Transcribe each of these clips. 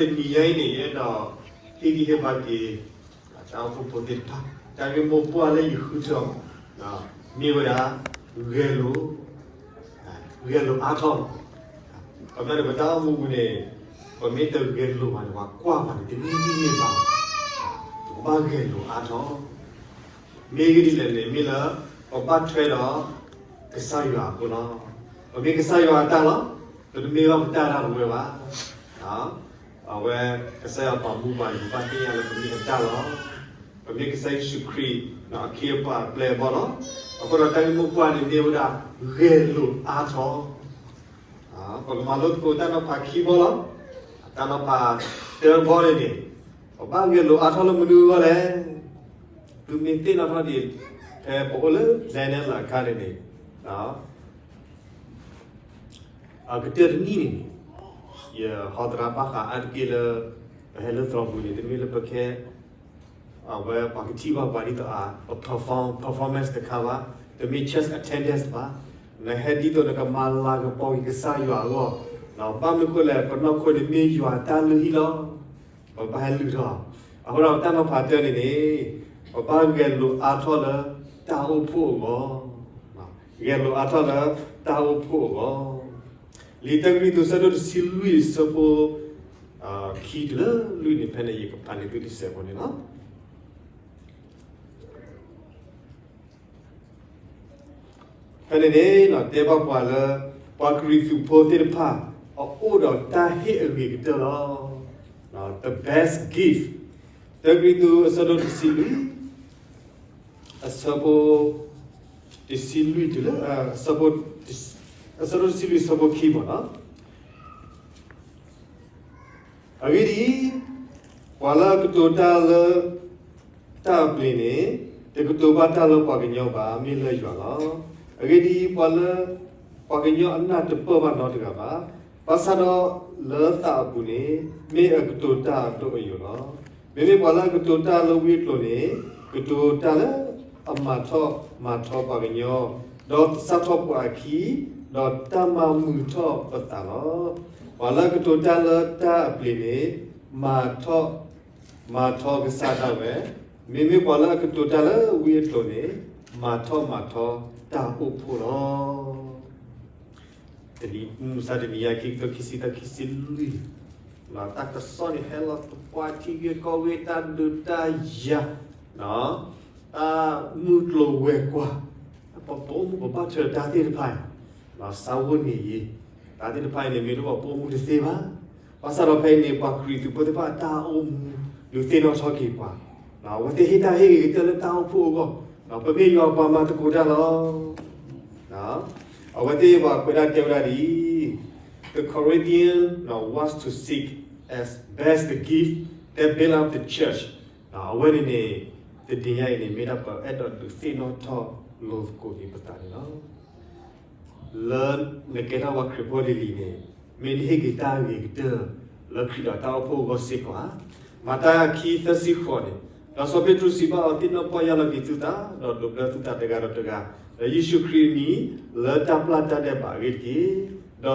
တနံၤညါအံၤန့ၣ် ယအဲၣ်ဒိးဟ့ၣ်ဂံၢ်ဟ့ၣ်ဘါက့ၤ တၢ်အိၣ်ဖှိၣ်ဖိသ့ၣ်တဖၣ် တၢ်ဂ့ၢ်မိၢ်ပှၢ်လၢယဃုထၢအီၤ မ့ၢ်ဝဲဒၣ် ဂဲၤလိာ် ဂဲၤလိာ်အါထီၣ်လီၤ. ခီဖျိလၢပတၢ်အိၣ်မူပူၤန့ၣ် ပမ့ၢ်တဂဲၤလိာ်ဘၣ်န့ၣ် ပှၤကွၢ်ပှၤန့ၣ် တမံၤမံၤမ့ၢ်ဘၣ်လီၤ. ပကဘၣ်ဂဲၤလိာ်အါထီၣ် မ့ၢ်ဂ့ၢ်ဒ်လဲၣ်န့ၣ် မ့ၢ်လၢ ပဘၣ်ထွဲဒီး ကစၢ်ယွၤအဃိလီၤ. ပမ့ၢ်ကစၢ်ယွၤအတၢ်လီၤ. ပတမ့ၢ်ဘၣ်ပတၢ်ဒၣ်ပဝဲဘၣ်. အဝဲ ကစၢ်ယွၤပာ်မူပှၤန့ၣ် ပဘၣ်သ့ၣ်ညါလၢပမ့ၢ်အတၢ်လီၤ. ပမ့ၢ်ကစၢ်ယ့ၣ်ၡူးခရံာ် အခ့အပှၤအပျဲၢ်အဘီၣ်လီၤ. အဃိဒီးတၢ်ဂ့ၢ်မိၢ်ပှၢ်န့ၣ်မ့ၢ်ဝဲဒၣ် ဂဲၤလိာ်အါထီၣ် ပကမၤလိသကိးတၢ်နီၤဖးခံဘီလီၤ. တၢ်နီၤဖးတၢဘီန့ၣ်န့ၣ် ပဘၣ်ဂဲၤလိာ်အါထီၣ်လၢမနုၤအဂီၢ်လဲၣ်. သုမ့ၢ်သ့ၣ်နီၣ်ထီၣ်ဒံး ဖဲပအိၣ်လၢ Daniel အခါန့ၣ်န့ၣ် အကတၢၢ်တနံၣ်န့ၣ်န့ၣ် ယဟီသရၣ်ဘၣ်ဃးအါတက့ၢ်လၢ ပဟဲလၢသရိာ်ပူၤန့ၣ် တမ့ၢ်လၢပကဲ အဝဲပှၤကထံၣ်ဘၣ်ပှၤဒ်သိးအ ပ perform performance တခါဘၣ်, တမ့ၢ် church attendance ဘၣ်, နဟဲဒ်သိးနကမၤလၤကပီၤက့ၤကစၢ်ယွၤအဂီၢ်, ဘၣ်မနုၤဃိလဲၣ် ပနီၢ်ခိန့ၣ်မ့ၢ်ယွၤတၢ်လုၢ်ဟံၣ်လီၤ. ပဘၣ်ဟဲလုၢ်ထီၣ်, အဃိဒီးတၢ်နီၤဖးတၢန့ၣ်န့ၣ် ပဘၣ်ဂဲၤလိာ်အါထီၣ်လၢတၢ်အိၣ်ဖှိၣ်အဂီၢ်, ဂဲၤလိာ်အါထီၣ်လၢတၢ်အိၣ်ဖှိၣ်အဂီၢ် လံာ်တၢကရံၣ်သူး အဆၢဒိၣ်တဆံလွံၢ် အဆၢဖိ ခံတုၤလၢလွံၢ်န့ၣ် ဖဲန့ၣ်ယကဖးန့ၢ်သုတစဲးဖိန့ၣ်လီၤ. ဖဲန့ၣ်န့ၣ် တဲဘၣ်ပှၤလၢ ပှၤကရံၣ်သူးဖိသ့ၣ်တဖၣ် အအိၣ်ဒီးတၢ်ဟ့ၣ်အဂ့ၤကတၢၢ်လီၤ. The best gift. တၢကရံၣ်သူး အဆၢဒိၣ်တဆံလွံၢ် အဆၢဖိ တဆံလွံၢ်တုၤလၢ အဆၢဖိ အဆၢဖိတဆံလွံၢ် အဆၢဖိခံမ့ၢ်နီၤ. အဂ့ၢ်ဒ်အံၤ, ပှၤလၢအကတိၤတၢ်လၢ တၢ်အပျ့ၤန့ၣ် တကတိၤဘၣ်တၢ်လၢပှၤကညီဘၣ်, မ့ၢ်လၢယွၤလီၤ. အဂ့ၢ်ဒ်အံၤ, ပှၤလၢ ပှၤကညီအနၢ်တပၢၢ်ဘၣ်နီတဂၤဘၣ်. ဘၣ်ဆၣ်ဒီးလၢသးအပူၤန့ၣ် မ့ၢ်အကတိၤတၢ်အဒိၣ်အယိာ်လီၤ. မ့မ့ၢ်ပှၤလၢအကတိၤတၢ်လၢဝံအကျိာ်န့ၣ် ကတိၤတၢ်လၢအမၤထီၣ်မၤထီပှၤကညီ, ဒီးသဆၣ်ထီၣ်ပှၤအခံ, ဒီးတၢ်မၤမုာ်ထီၣ်ပသးလီၤ. ပှၤလၢအကတိၤတၢ်လၢတၢ်အပျ့ၤန့ၣ် မၤထီၣ်မၤထီကစၢ်ဒၣ်ဝဲ, မ့မ့ၢ်ပှၤလၢအကတိၤတၢ်လၢဝံအကျိာ်န့ၣ် မၤထီၣ်မၤထီတၢ်အိၣ်ဖှိၣ်လီၤ. တနံၤမုၢ်မဆါတနံၤညါ ခံကထိခံဆံသၢ ခံဆံလွံၢ်, တၢ်ကစီၣ်န့ၣ်ဟဲလီၤသပှၢ်ထံဂ့ၢ်ကီၢ်ဂ့ၢ် တၢ်ဒုးတၢ်ယၤ, တၢ်မုၢ်ကျိၤဝဲၤကွာ်, ပပအိၣ်မူပဘၣ်ထွဲဒီးတၢ်သ့ၣ်တဖၣ်အံၤ, စးဝိန့ၣ်ယံၤ, တၢ်သ့ၣ်တဖၣ်အံၤန့ၣ် မ့ၢ်တဘၣ်ပအိၣ်မူတသ့ဘၣ်. ဘၣ်ဆၣ်ဒီးဖဲအံၤန့ၣ် ပှၤကရံၣ်သူးဖိသ့ၣ်တဖၣ်အတၢ်အိၣ်မူ ဒုးသ့ၣ်နီၣ်ထီၣ်က့ၤပှၤ, အဝဲသ့ၣ်ဟ့ၣ်တၢ်ဟ့ၣ်ဂ့ၤကတၢၢ်လၢတၢ်အိၣ်ဖှိၣ်အဂီၢ်, ပမ့ၢ်ယွၤပှၤမၤသကိးတၢ်လီၤ. အဝဲသ့ၣ်ပှၤခွဲးဒၣ်တဲဝဲဒၣ်ဒ်အံၤ, the Corinthian wants to seek as best the gift that build up the church. အဝဲန့ၣ်န့ၣ် တနံၤညါအံၤန့ၣ် မ့ၢ်ဒၣ်ပအဲၣ်ဒိးဒုးသ့ၣ်နီၣ်ထီၣ်လိာ်သကိးက့ၤပသးန့ၣ်လီၤ. လၢနကဲထီၣ်ပှၤခရံာ်ဖိလံၤလံၤန့ၣ် မ့ၢ်နဟ့ၣ်က့ၤတၢ်ဂ့ၤကတၢၢ် လၢခရံာ်ဒီးတၢ်အိၣ်ဖှိၣ်အဂီၢ်စ့ၢ်ကီးဧါ. မၤတၢ်ခံသၢဆံဃိးန့ၣ်, ဒီးစီၤပ့းတရူးစံးဘၣ်အီၤ, သ့ၣ်နီၣ်ပီၢ်ယၢ်လီၤက့ၤသုသး, ဒီးဒိးဘျၢသုသးတဂၤဒီးတဂၤ, လၢယ့ၣ်ၡူးခရံာ်အမံၤ လၢတၢ်ပျၢ်တၢ်ဒဲးဘးအဂ့ၢ်တက့ၢ်. ဒီး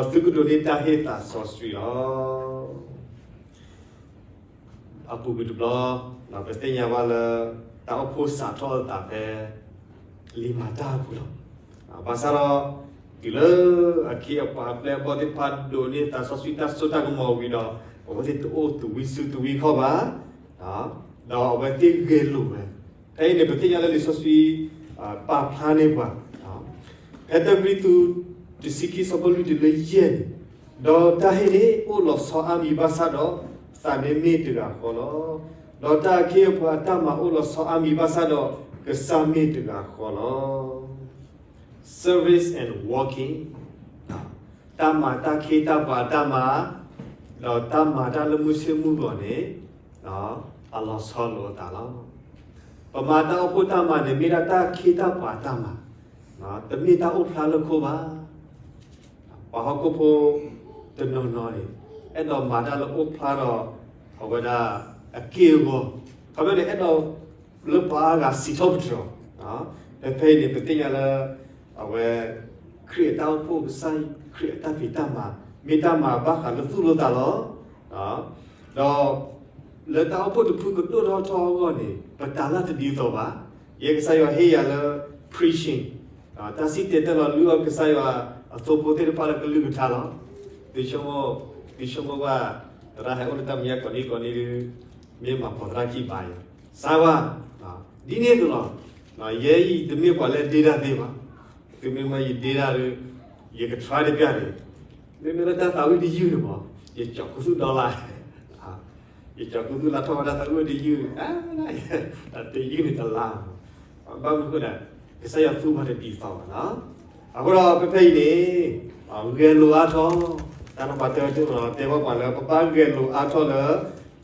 သုကဒိးန့ၢ်တၢ်ဟ့ၣ်သးစီဆှံလီၤ. အပူၤကွံာ်တဘျီ, ပသ့ၣ်ညါဘၣ်လၢ တၢ်အိၣ်ဖှိၣ်စးထီၣ်အသးဖဲ လံာ်မၤတၢ်အပူၤလီၤ. ဘၣ်ဆၣ်ဒီး တုၤလၢအခ့အပှၤအပျဲၢ်အဘီၣ်သ့ၣ်တဖၣ်ဒိးန့ၢ်သးစီဆှံတၢ်စိတၢ်ကမီၤဝံၤဒီး အဝဲသ့ၣ်တအိၣ်သူၣ်ဝံစုသဝံခီၣ်ဘၣ်, ဒီးအဝဲသ့ၣ်ဂဲၤလိာ်ဝဲ. ဖဲအံၤန့ၣ် ပသ့ၣ်ညါလၢလံာ်စီဆှံ ပာ်ဖျါန့ၢ်ပှၤ ဖဲတၢကရံၣ်သူး တဆံခံ ဆၢဖိလွံၢ်တုၤလၢယဲၢ်န့ၣ်, ဒီးတၢ်ဟ့ၣ်န့ၣ်အိၣ်လီၤဆီအါမံၤဘၣ်ဆၣ်ဒီး သးန့ၣ်မ့ၢ်တဂၤဃီလီၤ. ဒီးတၢ်အခ့အပှၤအတၢ်မၤအိၣ်လီၤဆီအါမံၤဘၣ်ဆၣ်ဒီး ကစၢ်မ့ၢ်တဂၤဃီလီၤ. Service and working, တၢ်မၤတၢ်ခ့တၢ်ပှၤအတၢ်မၤ, ဒီးတၢ်မၤတၢ်လၢမုၢ်ဆ့ၣ်မုၢ်ဂီၤန့ၣ် အလီၤဆီလိာ်အသးလီၤ. ပမၤတၢ်အိၣ်ဖှိၣ်တၢ်မၤန့ၣ် မ့ၢ်ဒၣ်တၢ်ခ့တၢ်ပှၤအတၢ်မၤ, တမ့ၢ်တၢ်အိၣ်ဖျါလၢခိၣ်ဘၣ်. ပှၤဟီၣ်ခိၣ်ဖိတနီၤနီၤန့ၣ် အဲၣ်ဒိးမၤတၢ်လၢအိၣ်ဖျါဒီး အဝဲဒၣ်အက့ၢ်အဂီၤ, ခီဖျိန့ၣ် အဲၣ်ဒိးလၢပှၤအါဂၤစံးထီၣ်ပတြၢၤအီၤ. ဖဲဖဲအံၤန့ၣ် ပသ့ၣ်ညါလၢ အဝဲ ခရံာ်အတၢ်အိၣ်ဖှိၣ် ကစၢ်ခရံာ်အတၢ်ဖံးတၢ်မၤ မ့ၢ်တၢ်မၤဘၣ်ဃးလၢသူၣ်လၢသးလီၤ. ဒီးလၢတၢ်အိၣ်ဖှိၣ်တဖုကဒိၣ်ထီၣ်ထီထီၣ်အဂီၢ်န့ၣ် ပတၢ်လၢတဒ်သိးဘၣ်. ယဲကစၢ်ယွၤဟ့ၣ်ယၤလၢ preaching, တၢ်စံၣ်တဲၤတဲလီၤလုၢ်အီၣ်ကစၢ်ယွၤအသိဖိသ့ၣ်တဖၣ်လၢကလုၢ်ကထါလီၤ. သုဆိကမိၣ်, သုဆိကမိၣ်ဘၣ်, သရၣ်ဟဲအိၣ်လၢတၢ်မဲာ်ညါကိးနံၤကိးနံၤဒုး, မ့ၢ်မၤပိာ်သရၣ်ခံဘၣ်ယၤ, စၢ်ဝါ, ဒ်န့ၣ်အသိးလီၤ. ယဲအံၤတမ့ၢ်ပှၤလၢဒ့တၢ်သ့ဘၣ်. သုမ့ၢ်မၢယဒ့တၢ်ဒီး, ယက try တပျၢ်န့ၣ်, မ့မ့ၢ်လၢတၢ်သးဝံၣ်တယုၢ်န့ၣ်မး, ယကၠီၤခူသူၣ်ဒီလၣ်, ယကၠီၤခူသူၣ်လၢထီၣ်ဝဲဒၣ်တၢ်သးဝံၣ်တယုၢ်, တယုၢ်န့ၣ်တလါ, ဘၣ်မနုၤအဃိလဲၣ်, ကစၢ်ယွၤသူပှၤတဒ်သိးဘၣ်လီၤ. အဃိဒီးဖဲဖဲအံၤန့ၣ်, ဂဲၤလိာ်အါထီၣ်, တၢ်နီၤဖးတၢ်တဲဘၣ်ပှၤလၢ ပဘၣ်ဂဲၤလိာ်အါထီၣ်လၢ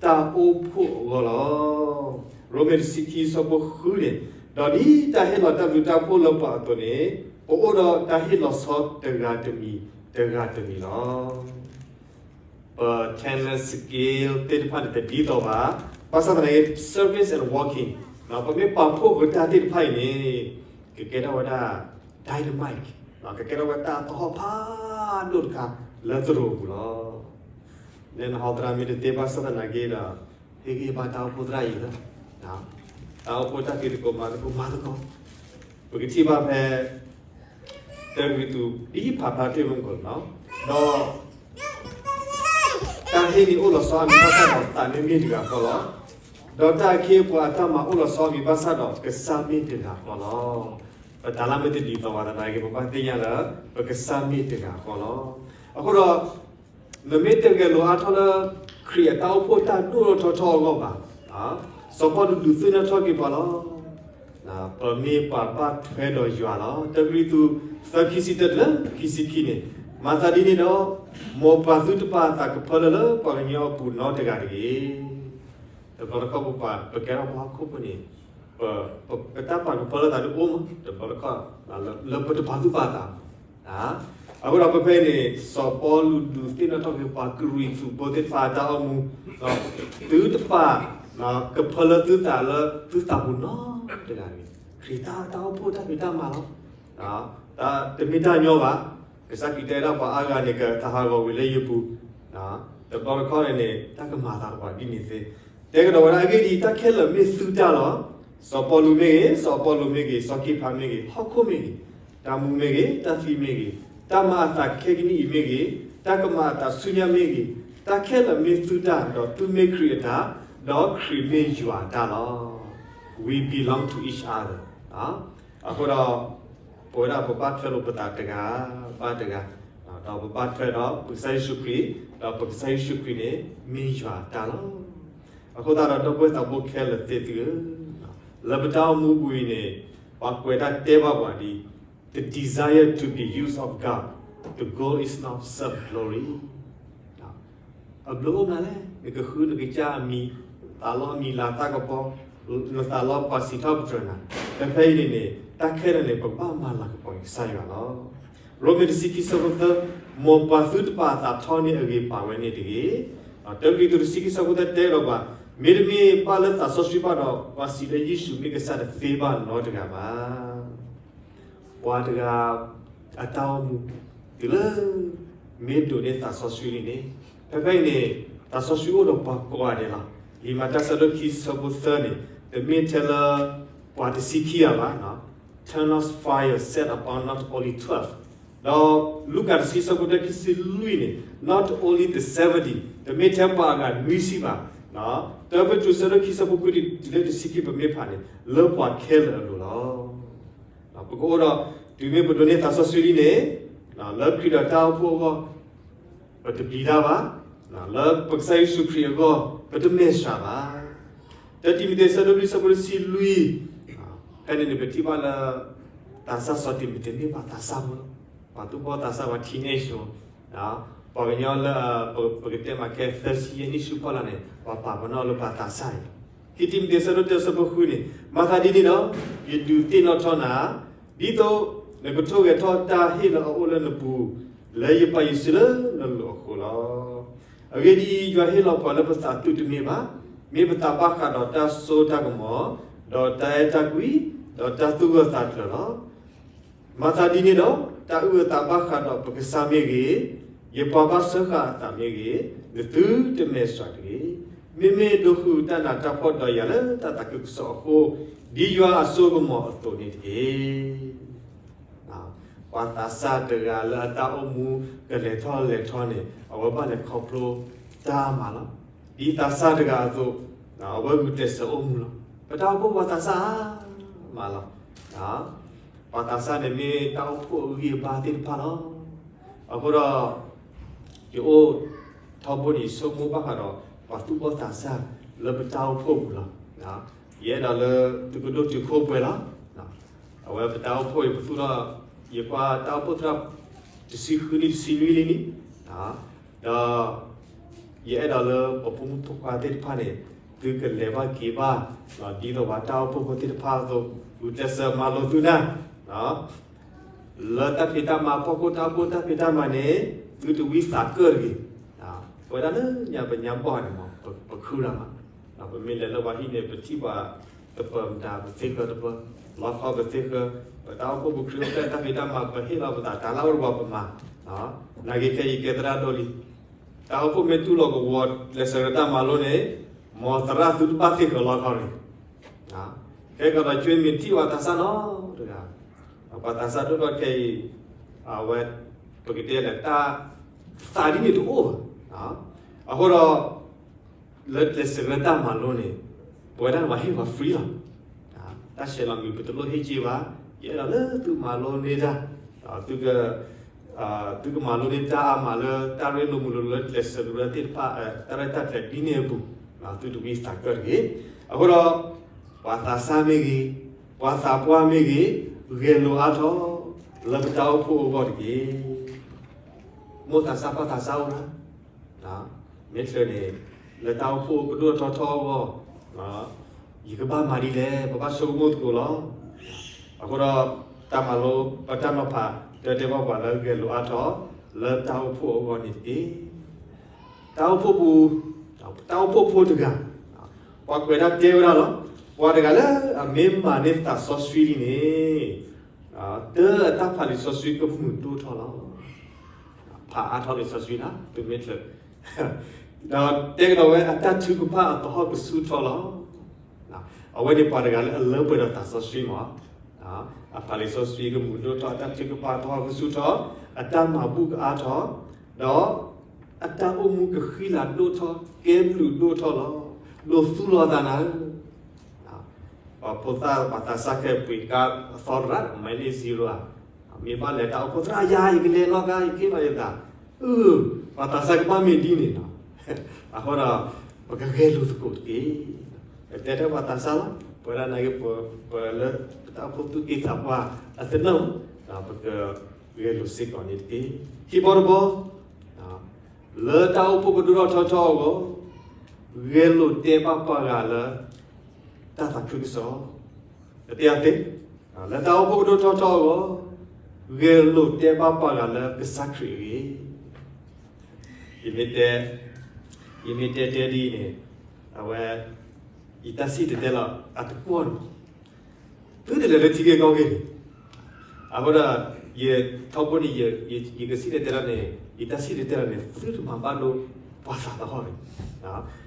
တၢ်အိၣ်ဖှိၣ်အဂီၢ်လီၤ. ရိမ့ၤတဆံခံဆၢဖိဃုန့ၣ်, ဒီးဒ်တၢ်ဟ့ၣ်လီၤတၢ်ဘျုးတၢ်ဖှိၣ်လၢပှၤအသိးန့ၣ်, ပအိၣ်ဒီးတၢ်ဟ့ၣ်လီၤဆီတဂၤတမံၤ, တဂၤတမံၤလီၤ. ပ talent, skill သ့ၣ်တဖၣ်န့ၣ် တဒ်သိးဘၣ်. ဘၣ်ဆၣ်သနာ်က့ service and working, ပမ့ၢ်ပာ်ဖှိၣ်က့ၤတၢ်သ့ၣ်တဖၣ်အံၤန့ၣ်, ကကဲထီၣ်ဝဲဒၣ် dynamite, ကကဲထီၣ်ဝဲတၢ်သဟီၣ်ဖးဒိၣ်တခါလၢသရိာ်ပူၤလီၤ. နဟီသရၣ်မ့ၢ်တသ့ဘၣ်ဆၣ်သနာ်က့ဒီး, ဟ့ၣ်ဂံၢ်ဟ့ၣ်ဘါတၢ်အိၣ်ဖှိၣ်သရၣ်အံၤလီၤ. တၢ်အိၣ်ဖှိၣ်တၢ်ဖံးသကိးမၤသကိးမၤသကိး, ပကထံၣ်ဘၣ်ဖဲ တၢကရံၣ်သူး ဒ်ဖးဖျါတ့ၢ်မုၢ်ကီးလီၤ. ဒီး တၢ်ဟ့ၣ်န့ၣ်အိၣ်လီၤဆီအမံၤဘၣ်ဆၣ်ဒီး သးမ့မ့ၢ်တဂၤဃီလီၤ. ဒီးတၢ်အခ့အပှၤအတၢ်မၤအိၣ်လီၤဆီအမံၤဘၣ်ဆၣ်ဒီး ကစၢ်မ့ၢ်တဂၤဃီလီၤ. ပတၢ်လၢမ့ၢ်တဒ်သိးဘၣ်သနာ်က့ ပဘၣ်သ့ၣ်ညါလၢ ပကစၢ်မ့ၢ်တဂၤဃီလီၤ. အဃိဒီး နမ့ၢ်တဂဲၤလိာ်အါထီၣ်လၢ ခရံာ်အတၢ်အိၣ်ဖှိၣ်တၢ်ဒိၣ်ထီၣ်ထီထီၣ်အဂီၢ်ဘၣ်, စီၤပီလူးဒုးသ့ၣ်နီၣ်ထီၣ်က့ၤပှၤလီၤ. ပမ့ၢ်ပှၤဘၣ်ထွဲဒီးယွၤလီၤ. တၢကရံၣ်သူး သၢ ခံဆံတၢတုၤလၢ ခံဆံခံန့ၣ်, မၤသးဒ်န့ၣ်ဒီး, မ်ပာ်သုတပာ်အသးကဖၢလၢလၢပှၤကညီအပူၤနီတဂၤတဂ့ၤ. တဘျီတခီၣ်ပပှၤ ပကဲထီၣ်ပှၤဟီၣ်ခိၣ်ဖိန့ၣ်, ပတၢ်ပာ်ကဖၢလၢသးဒ်အိၣ်မး တဘျီတခီၣ်, လၢပတပာ်သူၣ်ပာ်သး အဃိဒီးဖဲဖဲအံၤန့ၣ် စီၤပီလူးဒုးသ့ၣ်နီၣ်ထီၣ်က့ၤပှၤကရံၣ်သူးဖိသ့ၣ်တဖၣ်အတၢ်အိၣ်မူ, သုတပာ် ကဖၢလၢသုသးလၢသုသးပူၤနီတဂၤတဂ့ၤ. ခရံာ်တၢ်အိၣ်ဖှိၣ်တၢ်ဖံးတၢ်မၤလီၤ. တမ့ၢ်တၢ်ညီဘၣ်. ကစၢ်ခရံာ်တဲဒၣ်ပှၤအါဂၤန့ၣ် ကသးဟးဂီၤဝံၤလၢယပူၤ, တဘျီတခီၣ်န့ၣ် တၢ်ကမၤအသးတပှၤဒ်န့ၣ်သ့. တဲကဒီးဝဲဒၣ်အဂ့ၢ်ဒ်အံၤ, တၢ်ခဲလၢာ်မ့ၢ်သုတၢ်လီၤ. စီၤပီလူးမ့ၢ်ဂ့ၤ, စီၤပီလူးမ့ၢ်ဂ့ၤ, စီၤက့ဖးမ့ၢ်ဂ့ၤ, ဟီၣ်ခိၣ်မ့ၢ်ဂ့ၤ, တၢ်မူမ့ၢ်ဂ့ၤ, တၢ်သံမ့ၢ်ဂ့ၤ, တၢ်မၤအသးခဲကနံၣ်အံၤမ့ၢ်ဂ့ၤ, တၢ်ကမၤအသးဆူညါမ့ၢ်ဂ့ၤ, တၢ်ခဲလၢာ်မ့ၢ်သုတၢ်, ဒီးသုမ့ၢ်ခရံာ်အတၢ်, ဒီးခရံာ်မ့ၢ်ယွၤအတၢ်လီၤ. We belong to each other. အဃိဒီး ပဝဲဒၣ်ပဘၣ်ထွဲလိာ်ပသးတဂၤဘၣ်တဂၤ, ဒီးပဘၣ်ထွဲဒီးပကစၢ်ယ့ၣ်ၡူးခရံာ်, ဒီးပကစၢ်ယ့ၣ်ၡူးခရံာ်န့ၣ် မ့ၢ်ယွၤအတၢ်လီၤ. အဃိသတးဒီး ဒီပုၢ်ဝဲၢ်သးဘိခဲလၢာ်သ့ၣ်သုဧၢ, လၢပတၢ်အိၣ်မူပူၤအံၤန့ၣ် ပှၤကွဲးတၢ်တဲဘၣ်ပှၤဒ်, the desire to be used of God, the goal is not self glory. အဘျုးအိၣ်မးလဲၣ်, နကဃုနကစၢ်အမံၤ, သးလီအမံၤလၤသၣ်ကပီၤ, နသးလီပှၤစံးထီၣ်ပတြၢၤနၤ, ဖဲဖဲအံၤန့ၣ်န့ၣ် တၢ်ခဲလၢာ်န့ၣ် ပကဘၣ်မၤလၤကပီၤက့ၤကစၢ်ယွၤလီၤ. ရိမ့ၤတဆံခံဆၢဖိသၢ, မ်ပှၤသုတပာ်အသးထီန့ၢ်အဂ့ၤပာ်ဝဲန့ၣ်တဂ့ၤ. တၢကရံၣ်သူးတဆံခံဆၢဖိသၢတဲဒီးပှၤ, မ့တမ့ၢ်ဘၣ်လၢသးစီဆှံဘၣ်ဒီး ပှၤစံးလၢယ့ၣ်ၡူးမ့ၢ်ကစၢ်တသ့ဘၣ်နီတဂၤဘၣ်. ပှၤတဂၤအတၢ်အိၣ်မူ, တုၤလၢ မ့ၢ်ဒိးန့ၢ်သးစီဆှံလံန့ၣ်, ဖဲဖဲအံၤန့ၣ် သးစီဆှံအိၣ်ဒီးပှၤကိးဂၤဒဲးလီၤ. လံာ်မၤတၢ်ဆၢဒိၣ်ခံဆၢဖိသၢန့ၣ်, တမ့ၢ်ထဲလၢ ပှၤတဆံခံဂၤဘၣ်, tongues of fire set upon not only twelve, ဒီးလူၤကၣ်တဆံဆၢဖိတၢခံဆံလွံၢ်န့ၣ်, not only the seventy, တမ့ၢ်ထဲပှၤအဂၤနွံဆံဘၣ်, တၢပ့းတရူးဆၢဒိၣ်ခံဆၢဖိဃုတုၤလၢတဆံခံ ပမ့ၢ်ဖးန့ၣ် လၢပှၤခဲလၢာ်အလိၤလီၤ. ပကအိၣ်ဒီး တုၤမ့ၢ်ပဒိးန့ၢ်သးစီဆှံလံန့ၣ်, လၢခရံာ်ဒီးတၢ်အိၣ်ဖှိၣ်အဂီၢ် ပတပျံၤတၢ်ဘၣ်, လၢပကစၢ်ယ့ၣ်ၡူးခရံာ်အဂီၢ် ပတမဲာ်ဆှးဘၣ်. တၢတံၤမသ့းဆၢဒိၣ်လွံၢ်ဆၢဖိတဆံလွံၢ်, ဖဲန့ၣ်န့ၣ် ပထံၣ်ဘၣ်လၢ သးစၢ်စီၤတံၤမသ့းမ့ၢ်ပှၤသးစၢ်ဖိလီၤ. ပှၤသူၣ်ဘီၣ်သးစၢ် ပှၤ teenage ဖိ, ပှၤကညီလၢ ပကတဲမးခဲ သၢဆံယဲၢ်နံၣ်ဆူဖီလာ်န့ၣ် ပှၤပာ်ပနီၣ်လၢပှၤသးစၢ်အံၤလီၤ. ခံတံၤမသ့းဆၢဒိၣ်တၢဆၢဖိဃုန့ၣ်, မၤသးဒ်န့ၣ်ဒီး ယဒုးသ့ၣ်နီၣ်ထီၣ်နၤ, ဒ်သိးနကထိၣ်ဂဲၤထီၣ်တၢ်ဟ့ၣ်လၢအအိၣ်လၢနပူၤ, လၢယပာ်ယစုလၢနလိၤအဃိလီၤ. အဂ့ၢ်ဒ်အံၤ, ယွၤဟ့ၣ်လီၤပှၤလၢပသးသူၣ်တမ့ၢ်ဘၣ်, မ့ၢ်ပသးဘၣ်ဃးဒီးတၢ်စိတၢ်ကမီၤ, ဒီးတၢ်အဲၣ်တၢ်ကွံ, ဒီးတၢ်သူၣ်ဂၢၢ်သးကျၢၤလီၤ. မၤသးဒ်န့ၣ်ဒီး တၢ်အုၣ်အသးဘၣ်ဃးဒီးပကစၢ်မ့ၢ်ဂ့ၤ, ယပှၤဘၣ်စၢဃာ်အသးမ့ၢ်ဂ့ၤ, နသုတမဲာ်ဆှးတဂ့ၤ. မ့မ့ၢ်ဒိးဃုာ်တၢ်နးတၢ်ဖှီၣ်ဒီးယၤလၢတၢ်သးခုကစီၣ်အဃိ, ဒ်ယွၤအစိကမီၤအသိးန့ၣ်တက့ၢ်. ပှၤသးစၢ်တဂၤလၢအတၢ်အိၣ်မူကလဲၤထီၣ်လဲၤထီန့ၣ် အဝဲဘၣ်လဲၤခီဖျိတၢ်မၤလီၤ. ဒ်သးစၢ်တဂၤအသိး, အဝဲဂုာ်ကျဲးစၢးအိၣ်မူလီၤ. ပတၢ်အိၣ်ဖှိၣ်ပှၤသးစၢ်မးလီၤ. ပှၤသးစၢ်န့ၣ်မ့ၢ်တၢ်အိၣ်ဖှိၣ်အဂံၢ်အဘါသ့ၣ်တဖၣ်လီၤ. အဃိဒီး ယအိၣ်ထီဘိန့ၣ် ယဆိကမိၣ်ဘၣ်ဃးဒီး ပှၤသူၣ်ဘီၣ်သးစၢ်လၢပတၢ်အိၣ်ဖှိၣ်ပူၤလီၤ. ယအဲၣ်ဒိးလၢသုကဒိၣ်တုာ်ခိၣ်ပှဲၤလီၤ. အဝဲပတၢ်အိၣ်ဖှိၣ်အံၤပသူၣ်ထီၣ်, ယကွၢ်တၢ်အိၣ်ဖှိၣ်သရၣ် တဆံဃုနံၣ်တဆံနွံလံန့ၣ်, ဒီး ယအဲၣ်ဒိးလၢပဖိမုၣ်ဖိခွါသ့ၣ်တဖၣ်န့ၣ် သုကလဲၤဘၣ်က့ၤဘၣ် ဒ်သိးပှၤတၢ်အိၣ်ဖှိၣ်ဖိသ့ၣ်တဖၣ်အသိး, ဂုာ်ကျဲးစၢးမၤလိသုတၢ် လၢတၢ်ဖံးတၢ်မၤအဖီခိၣ်, တၢ်အိၣ်ဖှိၣ်တၢ်ဖံးတၢ်မၤန့ၣ် သုတဝံသးကၢၣ်တဂ့ၤ. ပဝဲဒၣ်လၢညါပညါဘီၣ်န့ၣ်မး ပခုၣ်တၢ်မး, ပမ့ၢ်လဲၤလၢပှၤဟံၣ်န့ၣ် ပထံၣ်ပှၤတပၢၤမတၤ ပသ့ဃၢတပၢၤ, လီခီပသ့ဃၢ, ပတၢ်အိၣ်ဖှိၣ်ပခရံာ်အိၣ်ဖျဲၣ်တၢ်ဖံးတၢ်မၤ ပဟ့ၣ်လီၤပသး တၢ်လၢအိၣ်တဝီပမၤ, နာ်က့ခဲအံၤကဲသရၣ်ဒိၣ်လံ. တၢ်အိၣ်ဖှိၣ်မ့ၢ်တူၢ်လိာ်ကဝီၤ ကျဲးစၢးကရၢတၢ်မၤလိန့ၣ်, မ်သရၣ်သုတဘၣ်သ့ဃၢၤလီခီန့ၣ် ခဲကီးဒီးကွ့မ့ၢ်ထံၣ်ပှၤသးစၢ်နီတဂၤ, ပှၤသးစၢ်ဒိၣ်ထီၣ်ခဲအံၤ, အဝဲ ပကတဲလဲၣ် တၢ်သးဒ်န့ၣ်တအိၣ်ဘၣ်. အဃိဒီး လၢကျဲးစၢးကရၢတၢ်မၤလိန့ၣ် ပဝဲဒၣ်န့ၣ်ပှၤဟ့ၣ်ပှၤ free လီၤ. တၢ်ဆဲးလီၤမံၤပတလိၣ်ဟ့ၣ်က့ၤဘၣ်, ယအဲၣ်ဒိးလၢသုမၤလိန့ၢ်တၢ်, သုကမၤလိန့ၢ်တၢ်အါမးလၢတၢ်ရ့လိာ်မုာ်လိာ်လၢကျဲးစၢးကရၢသ့ၣ်တဖၣ် တၢ်ရဲၣ်တၢ်ကျဲၤဒ်န့ၣ်အပူၤ, သုတဝံသးကၢၣ်တဂ့ၤ. အဃိဒီး ပှၤသးစၢ်မ့ၢ်ဂ့ၤ, ပှၤသးပှၢ်မ့ၢ်ဂ့ၤ, ဂဲၤလိာ်အါထီၣ် လၢပတၢ်အိၣ်ဖှိၣ်အဂီၢ်တက့ၢ်. မိၢ်သးစၢ်ပၢ်သးစၢ်အိၣ်ဧါ, မ့ၢ်ချၢန့ၣ် လၢတၢ်အိၣ်ဖှိၣ်ကဒိၣ်ထီၣ်ထီထီၣ်အဂီၢ်, ယကဘၣ်မၤဒ်လဲၣ် ပဘၣ်ဆိကမိၣ်သကိးလီၤ. အဃိဒီး တၢ်မၤလိပတၢ်နီၤဖး တၢ်တဲဘၣ်ပှၤလၢဂဲၤလိာ်အါထီၣ် လၢတၢ်အိၣ်ဖှိၣ်အဂီၢ်န့ၣ်တက့ၢ်. တၢ်အိၣ်ဖှိၣ်ပူၤ, တၢ်အိၣ်ဖှိၣ်ဖိတဂၤ, ပှၤကွဲးတၢ်တဲဝဲဒၣ်လီၤ. ပှၤတဂၤလၢအမ့ၢ်မၤန့ၢ်သးစီဆှံလံန့ၣ်, တၢ်အတၢ်ဖးလံာ်စီဆှံကမုာ်ဒိၣ်ထီၣ်လီၤ. ဖးအါထီၣ်လံာ်စီဆှံလီၤ သုမ့ၢ်ချၢ, ဒီးတဲကဒီးဝဲအတၢ်ထုကဖၣ်အသဟီၣ်ကဆူၣ်ထီၣ်လီၤ. အဝဲန့ၣ်ပှၤတဂၤလၢအလၢပှဲၤဒီးသးစီဆှံမး, အဖးလံာ်စီဆှံကမုာ်ဒိၣ်ထီၣ် အတၢ်ထုကဖၣ်သဟီၣ်ကဆူၣ်ထီၣ်, အတၢ်မၤဘူၣ်ကအါထီၣ်, ဒီး အတၢ်အိၣ်မူကဃံလၤဒိၣ်ထီၣ် ကဲဘျုးဒိၣ်ထီၣ်လီၤ. ဒိးသူၣ်လီၤသးနၤဧၢ, ပှၤဖိသၣ်ပှၤသးစၢ်ခဲအံၤပှ့ၤကါအသီတရၣ် မ့ၢ်န့ၢ် zero ဧါ, မ့ၢ်ဘၣ်လဲၤတၢ်အိၣ်ဖှိၣ်သရၣ်ယၤ ယကလဲၤနီၣ်ကါ ယက့ၤလီၤယသး, အၢ ပှၤသးစၢ်ကဘၣ်မ့ၢ်ဒ်န့ၣ်လီၤ. အဃိဒီး ပကဂဲၤလိာ်သကိးတက့ၢ်. ပတဲထဲပှၤသးစၢ်လီၤ ပဝဲဒၣ်နာ်က့ ပလၢပတၢ်အိၣ်ဖှိၣ်သူၣ်က့သးပှၢ်အသနၢၣ်, ပကဂဲၤလိာ်စ့ၢ်ကီးန့ၣ်တက့ၢ်. ခံဘီတဘီ လၢတၢ်အိၣ်ဖှိၣ်ကဒိၣ်ထီၣ်ထီထီၣ်အဂီၢ်, ဂဲၤလိာ်တဲဘၣ်ပှၤဂၤလၢ တၢ်သးခုကစီၣ်, တတဲအသ့, လၢတၢ်အိၣ်ဖှိၣ်ကဒိၣ်ထီၣ်ထီထီၣ်အဂီၢ်, ဂဲၤလိာ်တဲဘၣ်ပှၤဂၤလၢကစၢ်ခရံာ်အဂ့ၢ်. ယမ့ၢ်တဲ, ယမ့ၢ်တဲတဲဒ်အံၤန့ၣ်, အဝဲ ယတၢ်စံၣ်တဲၤတဲလီၤအတကွီၢ်န့ၣ် သုတလဲၤလၢထံဂ့ၢ်ကီၢ်ဂ့ၢ်န့ၣ်, အဃိဒီး ယထီဘိန့ၣ် ယကစံၣ်တဲၤတဲလီၤန့ၣ် ယတၢ်စံၣ်တဲၤတဲလီၤန့ၣ် သုတမၤဘၣ်ဒိပှၤသးသဟီၣ်န့ၣ်,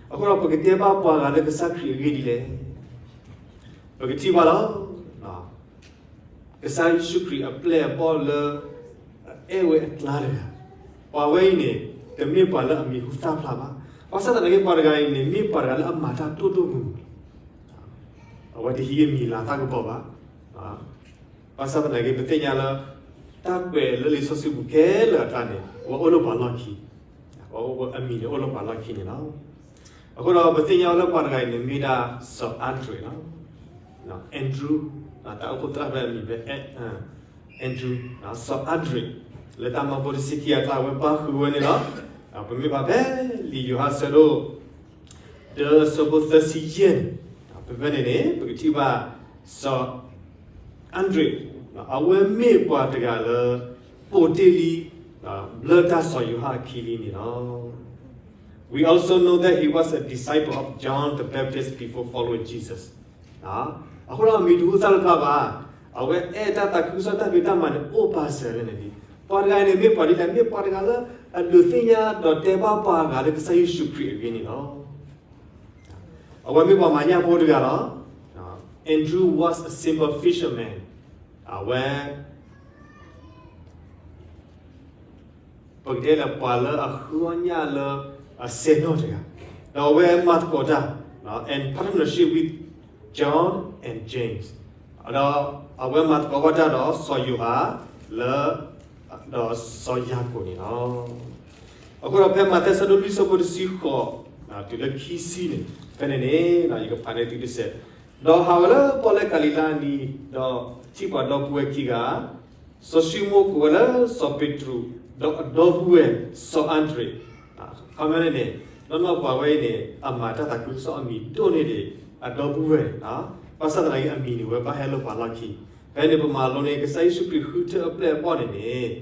အဃိဒီးပကတဲဘၣ်ပှၤဂၤလၢကစၢ်ခရံာ်အဂ့ၢ်ဒ်လဲၣ်. ပကထံၣ်ဘၣ်လီၤ. ကစၢ်ယ့ၣ်ၡူးခရံာ်အပျဲၢ်အဘီၣ်လၢ အအဲၣ်ဝဲအကျါတဂၤ, ပှၤဝဲအံၤန့ၣ် တမ့ၢ်ပှၤလၢအမံၤဟူသၣ်ဖျါဘၣ်. ဘၣ်ဆၣ်သနာ်က့ ပှၤတဂၤအံၤန့ၣ် မ့ၢ်ပှၤတဂၤလၢအမၤတၢ်ဒိၣ်ဒိၣ်မုၢ်မုၢ်, အဝဲတဟံးအမံၤလၤသၣ်ကပီၤဘၣ်. ဘၣ်ဆၣ်သနာ်က့ ပသ့ၣ်ညါလၢ တၢ်ကွဲးလၢလံာ်စီဆှံပူၤခဲလၢာ်အကျါန့ၣ် အဝဲအိၣ်လၢပှၤလီၢ်ခံ, အမံၤန့ၣ်အိၣ်လၢပှၤလီၢ်ခံန့ၣ်လီၤ. အဃိဒီးပသ့ၣ်ညါလၢပှၤတဂၤအံၤန့ၣ် မ့ၢ်ဒၣ်စီၤအၤဒြံးလီၤ. Andrew, တၢ်အိၣ်ဖှိၣ်သရၣ်ဖဲအမံၤဖဲ Andrew, စီၤအၤဒြံး, လၢတၢ်မၤဖိတဆံခံအကျါ အဝဲပၣ်ဃုာ်ဝဲန့ၣ်လီၤ. ပမ့ၢ်ဘၣ်ဖဲလံာ်ယိၤဟၣ်ဆၢဒိၣ် ဒီးအဆၢဖိသၢဆံယဲၢ်န့ၣ်, ဖဲဖဲန့ၣ်န့ၣ် ပကထံၣ်ဘၣ် စီၤအၤဒြံး, အဝဲမ့ၢ်ပှၤတဂၤလၢ ပိာ်တ့ၢ်လံ ဘျၢတၢ်စီၤယိၤဟၣ်အခံလံန့ၣ်လီၤ. We also know that he was a disciple of John the Baptist before following Jesus. အဃိဒီးမ့ၢ်တဟူသၣ်တဖျါဘၣ်, အဝဲအဲၣ်တၢ်သးခုကစီၣ်တၢ်ဖံးတၢ်မၤန့ၣ် အိၣ်ပာ်စၢၤလၢန့ၣ်လံ. ပှၤတဂၤအံၤန့ၣ် မ့ၢ်ပှၤဒ်လဲၣ်, မ့ၢ်ပှၤတဂၤလၢ အဒုးသ့ၣ်ညါဒီးတဲဘၣ်ပှၤဂၤလၢကစၢ်ယ့ၣ်ၡူးခရံာ်အဂ့ၢ်န့ၣ်လီၤ. အဝဲမ့ၢ်ပှၤမၤညၣ်ဖိတဂၤလီၤ. Andrew was a simple fisherman. အဝဲ ပကတဲလၢပှၤလၢအဃုအီၣ်ညၣ်လၢအစဲနီၣ်တဂၤ, ဒီးအဝဲမၤသကိးတၢ် and partnership with John and James, ဒီးအဝဲမၤသကိးဘၣ်တၢ်ဒီးစီၤယိၤဟၣ်လၢ ဒီးစီၤယၤကိာ်န့ၣ်လီၤ. အဃိဒီးဖဲမးသဲဆၢဒိၣ်လွံၢ်ဆၢဖိတဆံဃိး တုၤလၢခံဆံန့ၣ် ဖဲန့ၣ်န့ၣ် ယကဖးန့ၢ်သုတစဲး, ဒီးဟးဝဲလၢပီၣ်လဲၣ်ကၤလံၤလါအနံၤ, ဒီးထံၣ်ပှၤဒီပုၢ်ဝဲၢ်ခံဂၤ, စီၤၡံမိၣ်ကိးဝဲလၢစီၤပ့းတရူး, ဒီးအဒီပုၢ်ဝဲၢ်စီၤအၤဒြ့း, ခီမ့ၢ်န့ၣ်န့ၣ် နီၢ်နီၢ်ပှၤဝဲအံၤန့ၣ် အမၤတၢ်သးခုကစီၣ်အမံၤဒိၣ်န့ၢ်ဒံး အဒီပုၢ်ဝဲၢ်န့ၣ်, ဘၣ်ဆၣ်သနာ်က့အမံၤန့ၣ် ဝဲဘၣ်ဟဲလၢပှၤလီၢ်ခံ, ဖဲန့ၣ်ပမၤလိန့ၣ် ကစၢ်ယ့ၣ်ၡူးခရံာ်ဃုထၢအပျဲၢ်အဘီၣ်န့ၣ်န့ၣ်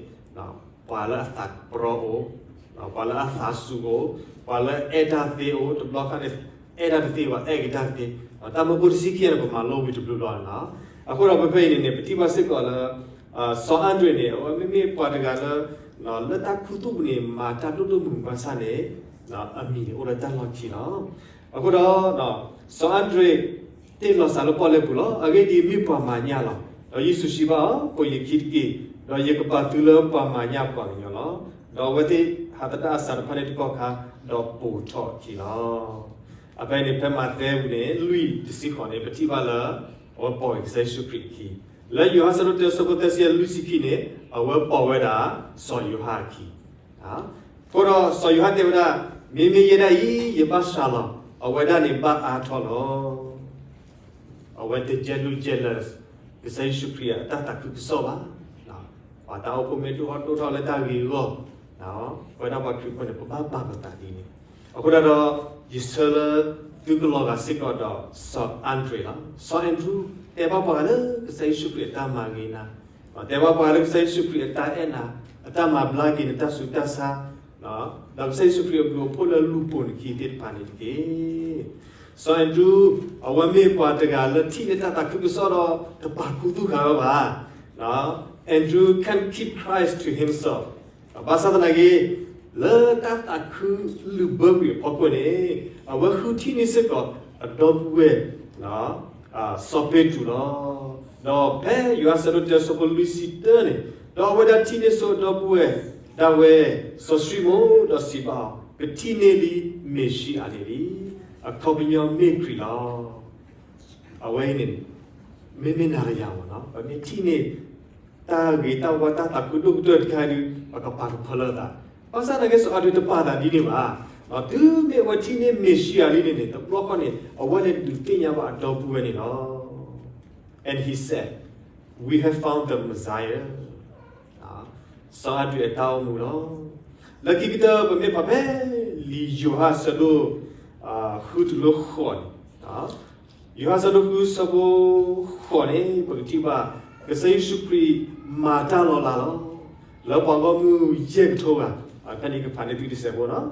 ပှၤလၢအသးကပြီအိၣ်, ပှၤလၢအသးစူၤအိၣ်, ပှၤလၢအအဲၣ်တၢ်သ့အိၣ်, တဘျီခါန့ၣ် အဲၣ်တၢ်တသ့ဘၣ် အဲၣ်က့ၤတၢ်တသ့, တၢ်မၢဖိတဆံခံန့ၣ် ပမၤလိဝံၤတဘျုးဘျီန့ၣ်လီၤ. အဃိဒီးဖဲဖဲအံၤန့ၣ်န့ၣ် ပထံၣ်ဘၣ်စ့ၢ်ကီးလၢ စီၤအၤဒြ့းန့ၣ် အဝဲမ့မ့ၢ်ပှၤတဂၤလၢ လၢတၢ်ခူသူၣ်ပူၤန့ၣ် မၤတၢ်ဒိၣ်ဒိၣ်မုၢ်မုၢ်ဘၣ်ဆၣ်န့ၣ် အမံၤန့ၣ်အိၣ်လၢတၢ်လီၢ်ခံလီၤ. အဃိဒီး စီၤအၤဒြ့း တ့ၢ်လီၤစးလၢပီၣ်လဲၣ်ပူၤလီၤ. အဂ့ၢ်ဒ်အံၤ, မ့ၢ်ပှၤမၤညၣ်လီၤ. ဒီးယ့ၣ်ၡူးစံးဘၣ်အီၤ, ပိာ်ယခံတက့ၢ်, ဒီးယကပာ်သုလၢပှၤမၤညၣ်ပှၤကညီလီၤ. ဒီးအဝဲသ့ၣ်ဟးသဒၣ်အစးတဖၣ်န့ၣ်တကီၢ်ခါ, ဒီးပိာ်ထီၣ်အခံလီၤ. အဖဲန့ၣ် ဖဲမးသဲပူၤန့ၣ် လွံၢ်တဆံဃိးန့ၣ် ပထံၣ်ဘၣ်လၢ အဝဲပိာ်က့ၤကစၢ်ယ့ၣ်ၡူးခရံာ်အခံ, လၢယိၤဟၣ်ဆၢဒိၣ်တၢ ဆၢဖိသၢဆံယဲၢ် လွံၢ်ဆံခံန့ၣ် အဝဲပိာ်ဝဲဒၣ် စီၤယိၤဟၣ်အခံ အဃိဒီးစီၤယိၤဟၣ်တဲဝဲဒၣ်, မ့မ့ၢ်ယဲဒၣ်အံၤ ယဘၣ်စှၤလီၤ, အဝဲဒၣ်န့ၣ်ဘၣ်အါထီၣ်လီၤ. အဝဲတ jealous jealous ကစၢ်ယ့ၣ်ၡူးခရံာ်အတၢ်သးခုကစီၣ်ဘၣ်. ပှၤတၢ်အိၣ်ဖှိၣ်မ့ၢ်ဒိၣ်ထီၣ်ဒိၣ်ထီၣ်လၢတၢ်ဂ့ၤအဂီၢ်, ပဝဲဒၣ်ပှၤခရံာ်ဖိန့ၣ် ပဘၣ်ပာ်ပသးဒ်န့ၣ်. အဃိဒၣ်ဒီး ယဆၢလၢ သုကလီၤဂာ်စ့ၢ်ကီးဒီး စီၤအၤဒြ့းလီၤ. စီၤအၤဒြူး တဲဘၣ်ပှၤလၢကစၢ်ယ့ၣ်ၡူးခရံာ်အတၢ်မၤဂ့ၤနၤ, တဲဘၣ်ပှၤလၢကစၢ်ယ့ၣ်ၡူးခရံာ်အတၢ်အဲၣ်နၤ, အတၢ်မၤဘျါက့ၤနတၢ်ဆူးတၢ်ဆါ, ဒီးကစၢ်ယ့ၣ်ၡူးခရံာ်အဘျုးအဖှိၣ်လၢလူၤပိာ်နခံသ့ၣ်တဖၣ်န့ၣ်တက့ၢ်. စီၤအၤဒြူး အဝဲမ့ၢ်ပှၤတဂၤလၢထံၣ်န့ၢ်တၢ်သးခုကစီၣ်ဒီး တပာ်ခူသူၣ်ဃာ်ဝဲဘၣ်. Andrew can't keep Christ to himself. ဘၣ်ဆၣ်သနာ်က့ လၢတၢ်သးခုလုာ်ဘၢကွံာ်အဖီခိၣ်န့ၣ် အဝဲဃုထံၣ်န့ၢ်စ့ၢ်ကီးအဒီပုၢ်ဝဲၢ် စီၤပ့းတရူးလီၤ. ဒီးဖဲယိၤဟၣ်ဆၢဒိၣ်တၢ ဆၢဖိလွံၢ်ဆံတၢန့ၣ်, ဒီးအဝဲဒၣ်ထံၣ်န့ၢ်ဆိအဒီပုၢ်ဝဲၢ်ဒၣ်ဝဲ စီၤၡံမိၣ်ဒီးစံးဘၣ်အီၤ, ပထံၣ်န့ၢ်လံမ့ၤၡံအၤန့ၣ်လံ, အခီပညီမ့ၢ်ခရံာ်လီၤ. အဝဲအံၤန့ၣ် မ့မ့ၢ်နၤဒီးယၤမ့ၢ်နီၤ ပမ့ၢ်ထံၣ်န့ၢ် တၢ်ဂ့ၤတၢ်ဝါတၢ်သးခုဒိၣ်ကတၢၢ်တခါဒုး ပကပာ်ကဖၢလၢအသး, ဘၣ်ဆၣ်သနာ်က့စီၤအၤဒြူးတပာ်သးဒ်န့ၣ်ဘၣ်. တုၤမ့ၢ်အဝဲထံၣ်န့ၢ်မ့ၤၡံအၤလံန့ၣ်န့ၣ် တဘျီဃီန့ၣ် အဝဲလဲၤဒုးသ့ၣ်ညါဘၣ်အဒီပုၢ်ဝဲၢ်န့ၣ်လီၤ. And he said, we have found the Messiah. စီၤအၤဒြူးအတၢ်အိၣ်မူလီၤ. လၢခံကတၢၢ် ပမ့ၢ်ဖးဖဲလံာ်ယိၤဟၣ်ဆၢဒိၣ် ဃုတုၤလၢဃိးန့ၣ်, ယိၤဟၣ်ဆၢဒိၣ်ဃုဆၢဖိဃိးန့ၣ် ပကထံၣ်ဘၣ် ကစၢ်ယ့ၣ်ၡူးခရံာ်မၤတၢ်လီၤလးလီၤ. လၢပှၤဂီၢ်မုၢ်ယဲၢ်ကထိဘၣ်, ဖဲန့ၣ်ကဖးန့ၢ်သုတစဲးဖိနီၤ.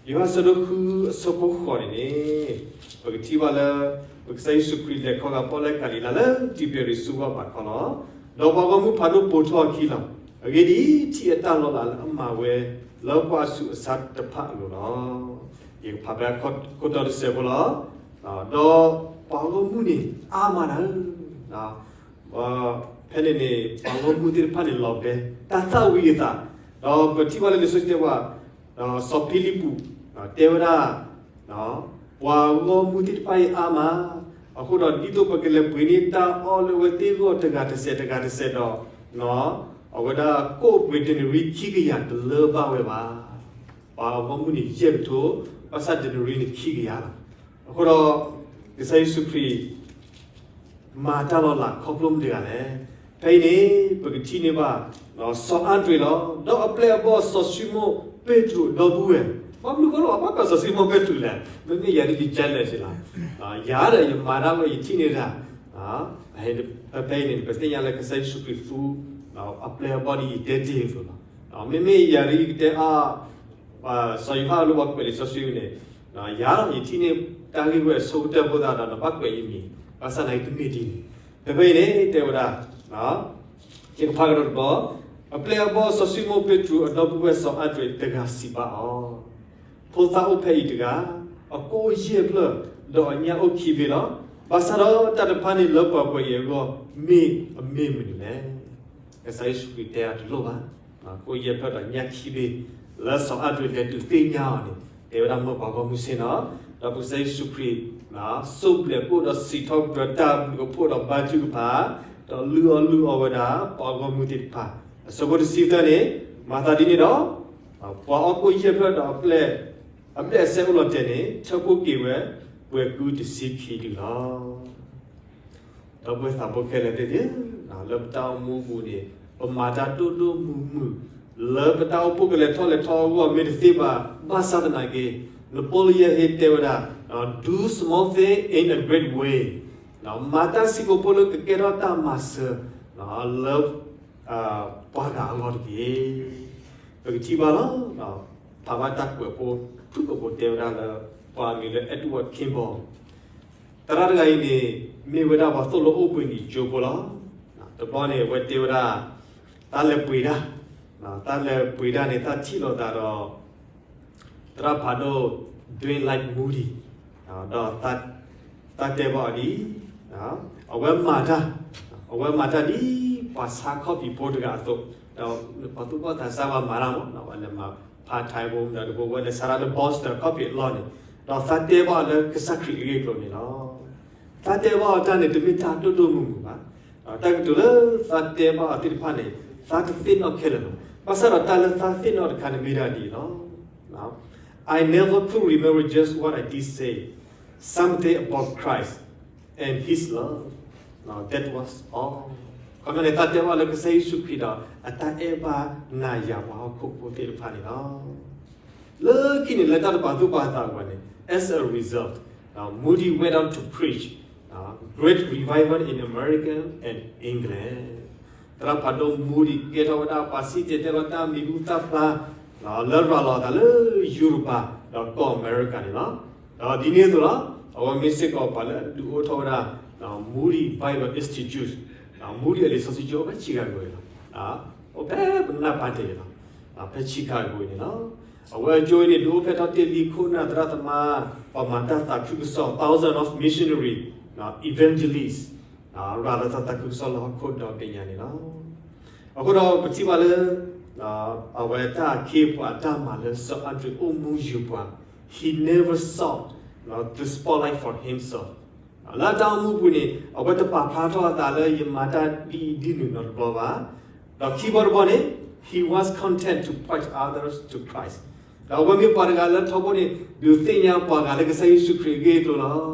ယိၤဟၣ်ဆၢဒိၣ်ဃုအဆၢဖိဃိးန့ၣ်န့ၣ်, ပကထံၣ်ဘၣ်လၢ ပကစၢ်ယ့ၣ်ၡူးခရံာ်လဲၤခီဂာ်ပီၣ်လဲၣ်ကၤလံၤလါလၢတံၤဘ့ရံၤဆူဝၣ်ဘးခီလီၤ. ဒီးပှၤဂီၢ်မုၢ်ဖးဒိၣ်ပိာ်ထီၣ်အခံလီၤ. အဂ့ၢ်ဒ်အံၤ, ထံၣ်အတၢ်လီၤလးလၢအမၤဝဲလၢပှၤအဆူးအဆါတဖၣ်အလိၤလီၤ. ယကဖးဖဲအခိၣ်တီတစဲးဖိလီၤ. ဒီးပှၤဂီၢ်မုၢ်န့ၣ်အါမးနၤဧၢ, ဖဲန့ၣ်န့ၣ် ပှၤဂီၢ်မုၢ်သ့ၣ်တဖၣ်န့ၣ်လီၤဘဲ တၢ်သၣ်ဝံၤအသး, ဒီးပထံၣ်ဘၣ်လၢလံာ်စီဆှံတဲဝဲ ဒီးစီၤဖံလံးပူး တဲဝဲဒၣ် ပှၤဂီၢ်မုၢ်သ့ၣ်တဖၣ်အံၤအါမး, အဃိဒီးဒ်သိးပကလဲၤပှ့ၤန့ၢ်တၢ်အီၣ်လၢအဝဲသ့ၣ်အဂီၢ်တဂၤတစဲးတဂၤတစဲးဒီး အဝဲဒၣ်ကိၣ်ပှ့ၤဒံနရံခံကယၤတလၢဘၣ်ဝဲဘၣ်. ပှၤဂီၢ်မုၢ်န့ၣ်ယဲၢ်ကထိ, ဘၣ်ဆၣ်ဒံနရံန့ၣ်ခံကယၤလီၤ. အဃိဒီး ကစၢ်ယ့ၣ်ၡူးခရံာ် မၤတၢ်လီၤလးခီဖျိမတၤတဂၤလဲၣ်. ဖဲအံၤန့ၣ် ပကထံၣ်န့ၢ်ဘၣ် စီၤအၤဒြ့းလီၤ. ဒီးအပျဲၢ်အဘီၣ်စီၤၡံမိၣ်ပ့းတရူးအဒီပုၢ်ဝဲၢ်, ဘၣ်မနုၤအဃိလၢပှၤဘၣ်ကွဲး စီၤၡံမိၣ်ပ့းတရူးလဲၣ်. မ့မ့ၢ်ယၤဒ်ယ jealous လီၤ. ယၤဒီးယမၤတၢ်ဝဲယထံၣ်န့ၢ်တၢ်, ဖဲအံၤန့ၣ် ပသ့ၣ်ညါလၢကစၢ်ယ့ၣ်ၡူးခရံာ်သူ အပျဲၢ်အဘီၣ်ဒ်ယတဲတ့ၢ်အသိးလီၤ. မ့မ့ၢ်ယၤဒ်ယကတဲအါ စီၤယိၤဟၣ်လၢပှၤကွဲးလံာ်စီဆှံန့ၣ်, ယၤဒီးယထံၣ်န့ၢ်တၢ်ဂ့ၢ်ဝဲအဆိကတၢၢ်အဃိသတးဒီး နဘၣ်ကွဲးယမံၤ, ဘၣ်ဆၣ်သနာ်က့တမ့ၢ်ဒ်န့ၣ်. ဖဲဖဲအံၤန့ၣ် တဲဝဲဒၣ်, ယကဖးကဒီးတဘျီ, အပျဲၢ်အဘီၣ်စီၤၡံမိၣ်ပ့းတရူးအဒီပုၢ်ဝဲၢ်စီၤအၤဒြ့းတဂၤစံးဘၣ်အီၤ, ဖိသၣ်အိၣ်ဖဲအံၤတဂၤ, အကိၣ်ယဲၢ်ဖျၢၣ်, ဒီးအညၣ်အိၣ်ခံဘ့ၣ်လီၤ. ဘၣ်ဆၣ်ဒီးတၢ်တဖၣ်န့ၣ်လၢပှၤကွဲးအံၤအဂီၢ် မ့ၢ်အမ့ၢ်မနုၤလဲၣ်. ကစၢ်ယ့ၣ်ၡူးခရံာ်တဲအတလိၣ်ဘၣ်. ကိၣ်ယဲၢ်ဖျၢၣ်ဒီးညၣ်ခံဘ့ၣ်, လၢစီၤအၤဒြ့းလဲၤဒုးသ့ၣ်ညါအီၤန့ၣ် တဲဝဲဒၣ်မၢပှၤဂီၢ်မုၢ်ဆ့ၣ်နီၤ, ဒီးပကစၢ်ယ့ၣ်ၡူးခရံာ် စိၣ်ဘျဲးကိၣ်ဒီးစံးထီၣ်ပတြၢၤတၢ်ဘျုးအဖှိၣ်ဒီးဘါထုကဖၣ်, ဒီးလုၢ်အီၣ်လုၢ်အီဝဲဒၣ် ပှၤဂီၢ်မုၢ်သ့ၣ်တဖၣ်. အဆၢဖိတဆံသၢန့ၣ်, မၤသးဒ်န့ၣ်ဒီး ပှၤအီၣ်ကိၣ်ယဲၢ်ဖျၢၣ်ဒီး အဘျဲၣ်အစဲအိၣ်လီၤတဲာ်န့ၣ် ထၢဖှိၣ်က့ၤဝဲ ပှဲၤကုတဆံခံဒုလီၤ. ဒီပုၢ်ဝဲၢ်သးဘိခဲလၢာ်သ့ၣ်ဧၢ, လၢပတၢ်အိၣ်မူအပူၤန့ၣ် ပမၤတၢ်ဒိၣ်ဒိၣ်မုၢ်မုၢ် လၢပတၢ်အိၣ်ဖှိၣ်ကလဲၤထီၣ်လဲၤထီအဂီၢ်မ့ၢ်တသ့ဘၣ်. ဘၣ်ဆၣ်သနာ်က့ Napoleon Hill တဲဝဲဒၣ်, do small thing in a great way, မၤတၢ်ဆံးကိာ်ဖိလၢကကဲထီၣ်တၢ်မၤစၢၤ လၢ ပှၤဂၤအဂီၢ်တက့ၢ်. ပကထံၣ်ဘၣ်လီၤ. ဖးဘၣ်တၢ်ကွဲးဖိ ဖုၣ်ကိာ်ဖိတဲဝဲဒၣ်လၢ ပှၤအမံၤလၢ Edward Kimball, သရၣ်တဂၤအံၤန့ၣ် မ့ၢ်ဝဲဒၣ်ပှၤသိၣ်လိအိၣ်ဘှံးနံၤကၠိဖိလီၤ. တဘျီန့ၣ် အဝဲတဲဝဲဒၣ် တၢ်လဲၤပှ့ၤတၢ်, တၢ်လဲၤပှ့ၤတၢ်န့ၣ် တၢ်ထံၣ်လိာ်သးဒီး သရၣ်ဖးဒိၣ် Dwight Moody, ဒီး သးတဲဘၣ်အီၤဒ်အံၤ, အဝဲမၤတၢ်, အဝဲမၤတၢ်ဒ်ပှၤဆါခီၣ်ဖံးဖိတဂၤအသိး, ဒီးပှၤသူၣ်ဘီၣ်သးစၢ်ဘၣ်မၤတၢ်မး, အဝဲလဲၤမၤ part time ဖိ ဒီးတဘိဝဲလဲၤဆါတၢ်လၢ Boston ခီၣ်ဖံးအလီၢ်န့ၣ်, ဒီးသးတဲဘၣ်အီၤလၢကစၢ်ခရံာ်အဂ့ၢ်အကျိၤန့ၣ်လီၤ. သးတဲဘၣ်အီၤတၢ်န့ၣ် တမ့ၢ်တၢ်ဒိၣ်ဒိၣ်မုၢ်မုၢ်ဘၣ်. တၢ်ကတိၤလၢသးတဲဘၣ်အီၤသ့ၣ်တဖၣ်န့ၣ် သးတသ့ၣ်နီၣ်ခဲလၢာ်လီၤ. ဘၣ်ဆၣ်ဒီးတၢ်လၢသးသ့ၣ်နီၣ်တခါန့ၣ်မ့ၢ်ဒၣ်ဒ်အံၤလီၤ. I never could remember just what I did say, something about Christ and his love, that was all. ခီပညီန့ၣ် သးတဲဘၣ်လၢကစၢ်ယ့ၣ်ၡူးခရံာ်ဒီး အတၢ်အဲၣ်ဘၣ်နၤယၤပှၤဟီၣ်ခိၣ်ဖိသ့ၣ်တဖၣ်န့ၣ်လီၤ. လၢခံန့ၣ် လၢတၢ်တပာ်သူၣ်ပာ်သးအဂီၢ်န့ၣ် as a result, Moody went on to preach great revival in America and England. သရၣ်ဖးဒိၣ် Moody ကဲထီၣ်ဝဲဒၣ် ပှၤစံၣ်တဲၤတဲလီၤတၢ်မံၤဟူသၣ်ဖျါ လၢရၤလီၤအသးလၢယူရပၤ ဒီးကီၢ်အမဲရကၤန့ၣ်လီၤ. ဒီးဒ်န့ၣ်အသိးလီၤ, အဝဲမ့ၢ်စ့ၢ်ကီးပှၤလၢအဒုးအိၣ်ထီၣ်ဝဲဒၣ် Moody Bible Institute, Moody အလံာ်စီဆှံကၠိအိၣ်ဖဲ Chicago န့ၣ်လီၤ. အိၣ်ဖဲပနၢ်ပၢ်တဲာ်န့ၣ်လီၤ, ဖဲ Chicago န့ၣ်လီၤ. အဝဲကၠိအံၤန့ၣ် ဒုးအိၣ်ဖျဲၣ်ထီၣ်တ့ၢ်လံခိၣ်နၢ်သရၣ်သမါ, ပှၤမၤတၢ်သးခုကစီၣ် thousand of missionary, evangelist, ရၤလီၤသးသးခုကစီၣ်လၢဟီၣ်ခိၣ်ဒီဘ့ၣ်ညါန့ၣ်လီၤ. အဃိဒီးပထံၣ်ဘၣ်လၢ အဝဲတၢ်အခ့အပှၤအတၢ်မၤလၢစီၤအၤဒြံးအိၣ်မူယုာ်ပှၤ, he never sought the spotlight for himself. လၢတၢ်အိၣ်မူပူၤန့ၣ် အဝဲတပာ်ဖျါထီၣ်အသးလၢယမၤတၢ်ဒ်အံၤဒ်နုၤနီတဘျီဘၣ်. ဒီးခံဘီတဘီန့ၣ် he was content to point others to Christ. ဒီးအဝဲမ့ၢ်ပှၤတဂၤလၢထီဘိန့ၣ် ဒုးသ့ၣ်ညါပှၤဂၤလၢကစၢ်ယ့ၣ်ၡူးခရံာ်အဂ့ၢ်အကျိၤလီၤ.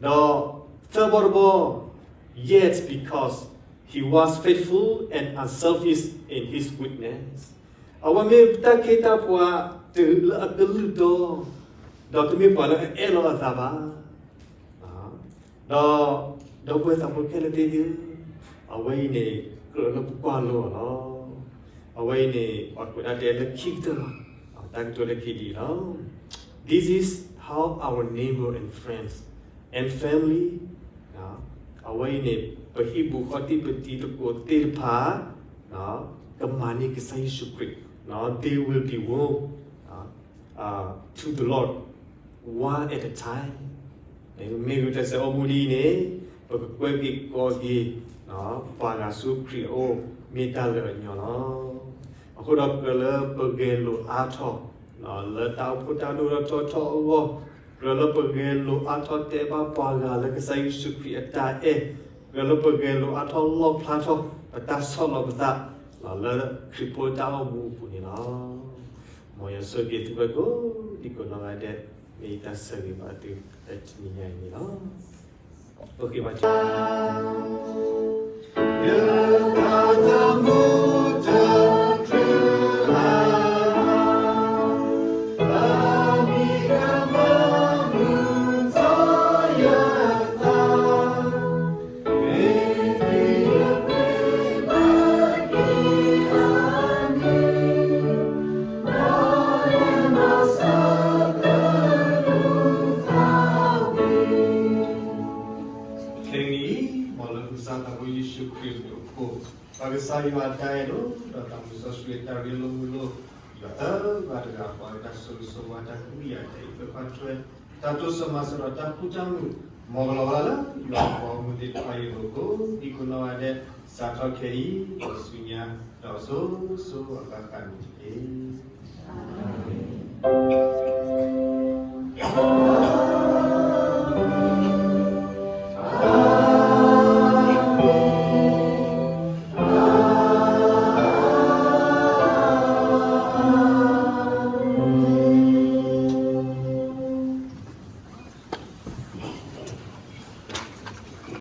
ဒီးသၢဘီတဘီ, yet because he was faithful and unselfish in his witness. အဝဲမ့ၢ်တၢ်ခ့တၢ်ပှၤတဂၤလၢအကလုၢ်တီ, ဒီးတမ့ၢ်ပှၤလၢအအဲၣ်လီၤအသးဘၣ်. ဒီး ဒီပုၢ်ဝဲၢ်သးဘိခဲလၢာ်သ့ၣ်ဧၢ, အဝဲအံၤန့ၣ် ကြၢးလၢပကွၢ်လိအီၤလီၤ. အဝဲအံၤန့ၣ် ပှၤကွဲးဒၣ်တဲလၢခံကတၢၢ်လီၤ. တၢ်ကတိၤလၢခံဒ်အံၤလီၤ. This is how our neighbor and friends and family, အဝဲအံၤန့ၣ် ပဟံၣ်ပူၤဃီတံၢ်ပတံၤသကိးသ့ၣ်တဖၣ် ကမၤန့ၢ်ကစၢ်ယ့ၣ်ၡူးခရံာ်, they will be won to the Lord one at a time. မ့ၢ်ဂုာ်ကျဲးစၢးအိၣ်မူဒ်အံၤန့ၣ် ပကကွဲက့ၤကိးက့ၤ ပှၤဂၤဆူခရံာ်အအိၣ် မ့ၢ်တၢ်လၢအညီလီၤ. အဃိဒီးကြၢးလၢပဂဲၤလိာ်အါထီၣ် လၢတၢ်အိၣ်ဖှိၣ်တၢ်ဒိၣ်ထီၣ်ထီထီၣ်အဂီၢ်, ကြၢးလၢပဂဲၤလိာ်အါထီၣ်တဲဘၣ်ပှၤဂၤလၢကစၢ်ယ့ၣ်ၡူးခရံာ်အတၢ်အဲၣ်, ကြၢးလၢပဂဲၤလိာ်အါထီၣ်လီၣ်ဖျါထီၣ် ပတၢ်ဆီၣ်လီၤပသး လၢခရံာ်ဖိတၢ်အိၣ်မူအပူၤန့ၣ်လီၤ. မ်ယွၤဆိၣ်ဂ့ၤသုဝဲကိးဒံကိးနီၢ်ဂၤဒဲး, မ့ၢ်ယတၢ်ဆၢဂ့ၤဘၣ်သုလၢတနံၤညါအံၤန့ၣ်လီၤ. ခဲကနံၣ်အံၤ မ်လၢပကစၢ်သးဘိယ့ၣ်ၡူးခရံာ်အမံၤအဃိ, ပကစၢ်ယွၤအတၢ်အဲၣ်ဒိၣ် ဒီးသးစီဆှံအတၢ်ရ့လိာ်မုာ်လိာ်, ဒ် သၢဂၤတဂၤ ပှၤတၢ်ဆိၣ်ဂ့ၤဆိၣ်ဝါ တၢ်ကဟုကယာ် တၢ်အံးထွဲကွၢ်ထွဲ တၢ်တိစၢၤမၤစၢၤဒီးတၢ်ဃူတၢ်မုာ် မ်ကလီၤဝါလၢယွၤအပှၤဂီၢ်မုၢ်သ့ၣ်တဖၣ်အံၤအလိၤ ကိးဒံကိးနီၢ်ဂၤဒဲး စးထီၣ်ခဲအံၤ ဒီးဆူညါ ဒီးစိၤစိၤအဃၣ်ဃၣ်န့ၣ်တက့ၢ်. အၤမ့ၣ်.